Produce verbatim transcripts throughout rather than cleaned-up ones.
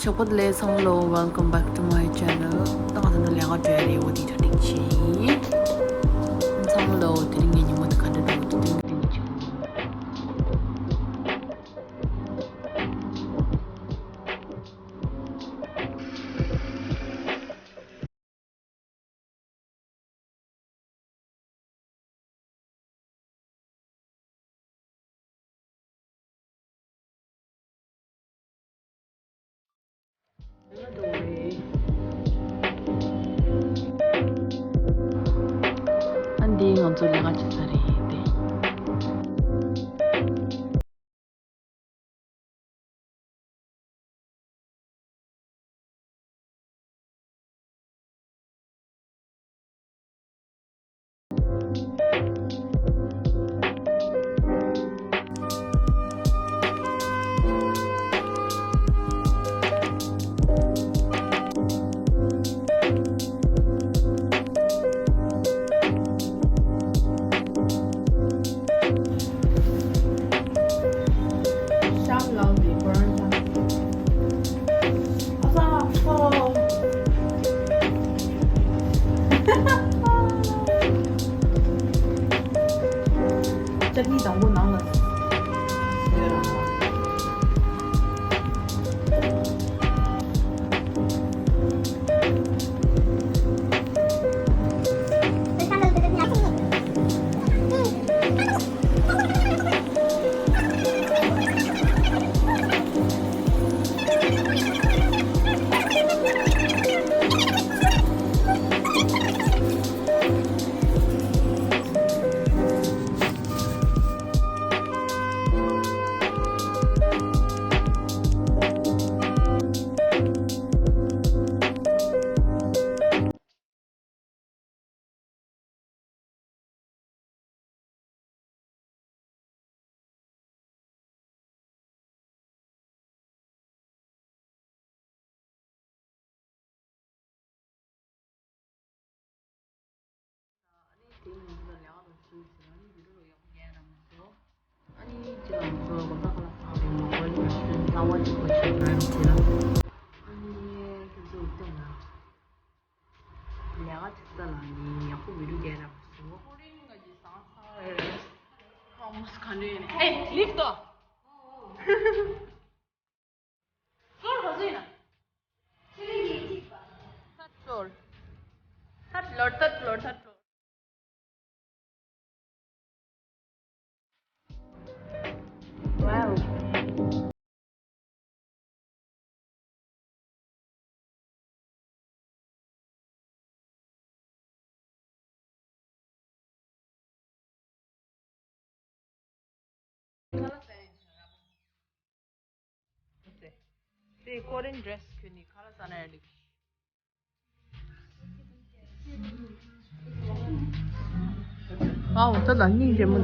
ཞོགས་པ་བདེ་ལེགས་ཚང་མ་ལོ། Welcome back to my channel. ད་ང་ཚོ་ལས་ཀ་འགྲོ་ཡ་རེད། འོ་དེ་གྲ་སྒྲིག་བྱས་ཡིན། ཚང་མ་ལོ། དེ་རིང་ངའི་ཉིན་མོ་དེ་ག་འདྲ་འགྲོ་འདུག་སྟོན་གྱི་ཡིན། ཨ་འདི་ང་ཚོ་ལས་ཀ་བྱེད་ས་རེད་དེ། ཅ་ནི་དང་པོ་ནང་ལ། ཨ་ནི་དེ་ནས་ང་ཚོ་ལ་ལས་ཀ་ལ་ཞུགས་ཟེར། ཨ་ནི་ཡུ་ཊུབ་ལ་ཡག་པོ་ཉན་ར་མ་སོང་། ཨ་ནི་ཅི་ལ་ང་ཚོ་གོམ་པ་ཁ་ལ་ཚང་རེད། མ་གོ་ཡི་ཞུ་རྩ་བ་ཅིག་གོ་ཆོད་ན་རེད་ཟེར། ཨ་ནི་ཁྱོད་ཚོ་ལྟོས་ན། ལས་ཀ་བྱེད་ས་ལ་ནི་ཡག་པོ་མི་འདུག་རྒྱལ་རབས་སུ། ཀོ་རིན་ག་ཅིག་བཟང་ས་རེད། ཧ་མོ་སི་ག་འདྲ་ཡིན། ཨེ་ལིབ་ཏོ། ཀོར་ག་ཚོད་ཡིན་ན། ཐད་ཀོར། ཐད་ཀོར། ཐད་ཀོར། ཐད་ཀོར། Wow. དེ་ཀོ་རིན་ཌི་རེ་སི་གྱོན་ནས་ཁ་ལག་ཟ་ན་ཡང་འགྲིག། ཝའོ། ད་ལ་སྙིང་རྗེ་མོ།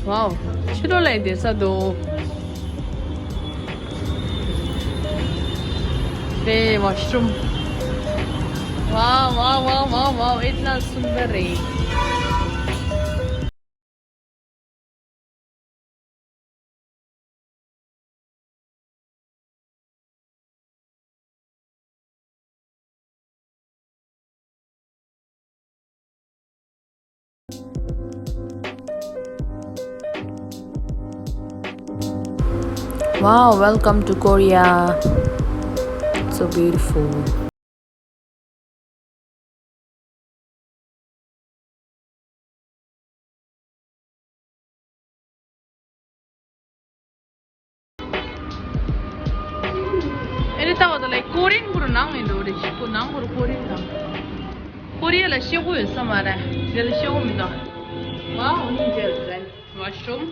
ཝའོ། ཕྱི་ལོགས་ལ་བསྡད་ས་འདུག་དེ་ཝ་ཤ་རུམ། ཝའོ་ཝའོ་ཝའོ་ཝའོ་ཝའོ། ཨེ་ན་སུན་དར་རེད། Wow, welcome to Korea. It's so beautiful. ཨེ་རེད། ད་བ་ད་ལའི་ཀོ་རི་ཡན་གུ་རུ་ནང་ཡིན་འདུག་རེད། ཤི་ཀོ་ནང་གུ་རུ་ཀོ་རི་ཡན་དང་། ཀོ་རི་ཡ་ལ་ཤི་ཀོ་ཡོད་ས་མ་རེད། དེ་ལ་ཤི་ཀོ་མི་འདུག་ཝའོ། ཨོ་ནི་འདྲ་རེད། ཝ་ཤ་རུམ།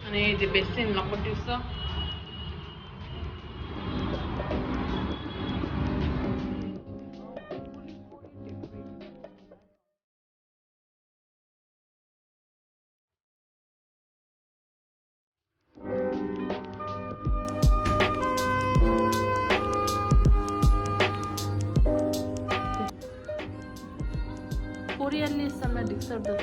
ཨ་ནི་དེ་བེ་སིན་ལག་པ་བཀྲུས་ས། ཀོ་རི་ཡ་ལི་བསམ་ན་འགྲིག་ས་འདུག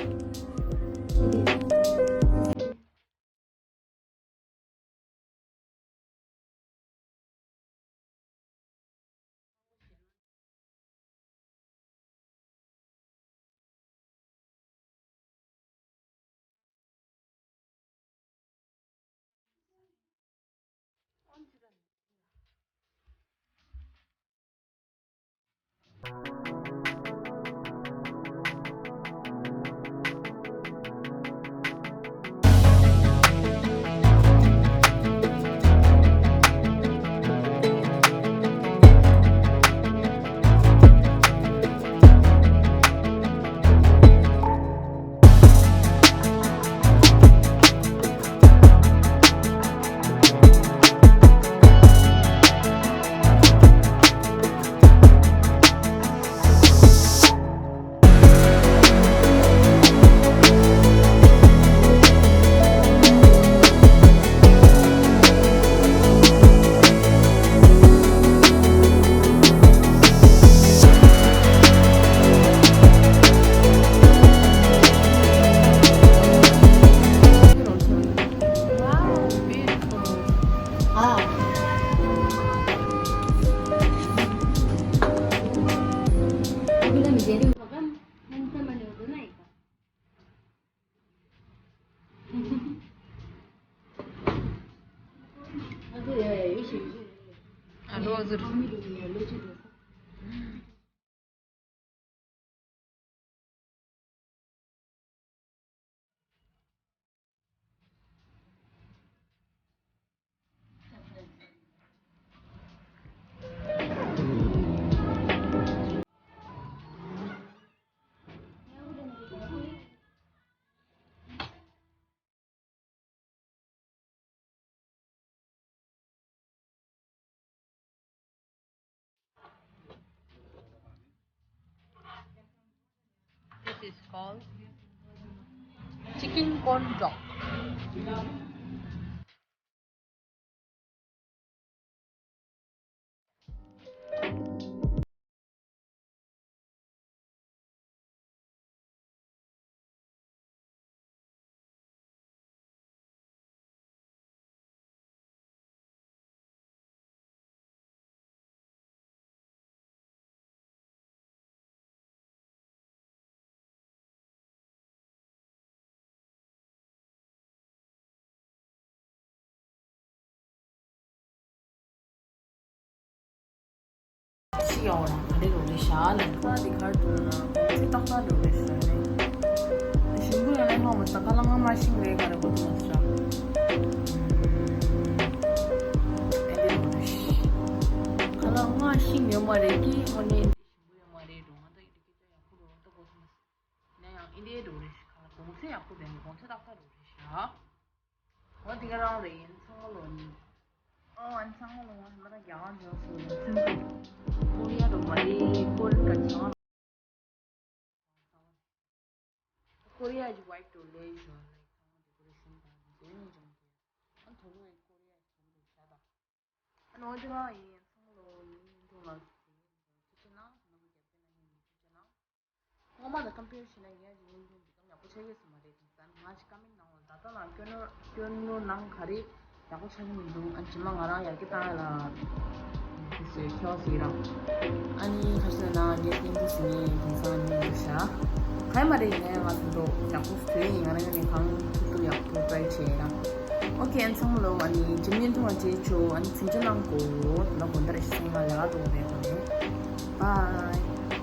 Wow, beautiful. Ah. This is called chicken corn dog. ཤི་ཡོང་རང་ག་རེ་རོ་རེ་ཤ་ལ་ཁ་དེ་ཁར་དུ་ན་ཁོང་ཚེ་ཏག་ཏག་རོ་རེ་ཤ་ནས་ཞིམ་པོ་ཡོང་ནས་ཧོ་མ་ས་ཁ་ལ་ང་མ་ཤིང་རེ་ག་རེ་གོ་དུ་མ་ཤ་ཨེ་དེ་རོ་རེ་ཤ་ཁ་ལ་ང་ཤིང་ཡོད་མ་རེད་ཀི་ཧོ་ནས་ཞིམ་པོ་ཡོད་མ་རེད་རོ་ང་ད་ཡི་དུ་ཀི་ཅོ་ཡག་པོ་རོ་ད་གོ་དུ་མ་ཤ། ནས་ཡང་ཨིན་ཌི་ཡའི་འགྲོ་རེད་ཤག་ལ་གོང་ཚད་ཡག་པོ་ལྡན་གོང་ཚད་ཏག་ཏག་འགྲོ་རེད་ཤག་འོ་དེ་ག་རང་རེད་ཡིན་ཚང་མ་ལོ་ནི། ཨོ་ཨན་ཚང་མ་ལོ་ང་ལ་རྒྱ་གར་འཇོག་སོ་ཡིན་ཚང་མ། ཀོ་རི་ཡ་འགྲོ་མ་རེད་ཀོ་རི་ཡ་ག་ཚང་མ། ཀོ་རི་ཡ་གི་ཝའིབ་འགྲོ་ལེ་ཤག་ལ་ཚང་མ་འགྲོ་རེད་ཤག་ད་འདི་ནས་འཇོག་གི་ཨན་ཐོ་རུ་ཨན་ཀོ་རི་ཡ་ཚང་མ་འགྲོ་ཤག་ད། ཨ་ནོ་ཅི་མ་ཡིན་ཚང་མ་ལོ་ཡིན་འགྲོ་ལ་ཚུགས་ཆེ་ཆེ་ན་ནང་གི་རྒྱབ་ཆེ་ན་ཡིན་ཆེ་ཆེ་ན། སྔོན་མ་དང་ཁམ་པེར་བྱས་ན་ཡིན་ཡ་ཡིན་ཡིན་འདི་གམ་ཡག་པོ་ཆགས་ཀྱི་སུ་མ་རེད་དེང་སང་ང་ཅི་ཀ་མིན་ནང་ལ་ད་ལྟ་ལ་སྐྱོན་ནོ་སྐྱོན་ནོ་ནང་ག་རེ་ཡག་པོ་ཆགས་ཀྱི་མི་འདུག་ཨ་ཇི་མ་ང་རང་ཡར་རྒྱས་བཏང་ཡ་ལ་དེ་སུས་ཁྱོད་སུ་ཡི་རང་ཨ་ནི་ཁ་ཤས་ན་ངས་བསྟན་འཛིན་ཟེར་ནས་དེང་སང་ནི་འདུག་ཤག་ག་ཡ་མ་རེད་ཡིན་ན་ཡང་ང་ཚོ་འདུག་ཡག་པོ་དུས་ཡིན་ང་རང་ཡོད་ནས་གང་ཐུབ་ཐུབ་ཡག་པོ་ཊ་རའི་བྱས་ཡ་རང་། ཨོ་ཁེ་ཨན་ཚང་མ་ལོ་ཨ་ནི་ཇི་མིན་ཐུང་བ་བྱེད་ཆོག་ཨ་ནི་ཚིམ་ཆ་གནང་དགོས་ལ་དགོན་དར་ཤི་སེང་ང་ལ་འགྲོ་བའི་སྒོ་ནས་བཱའི།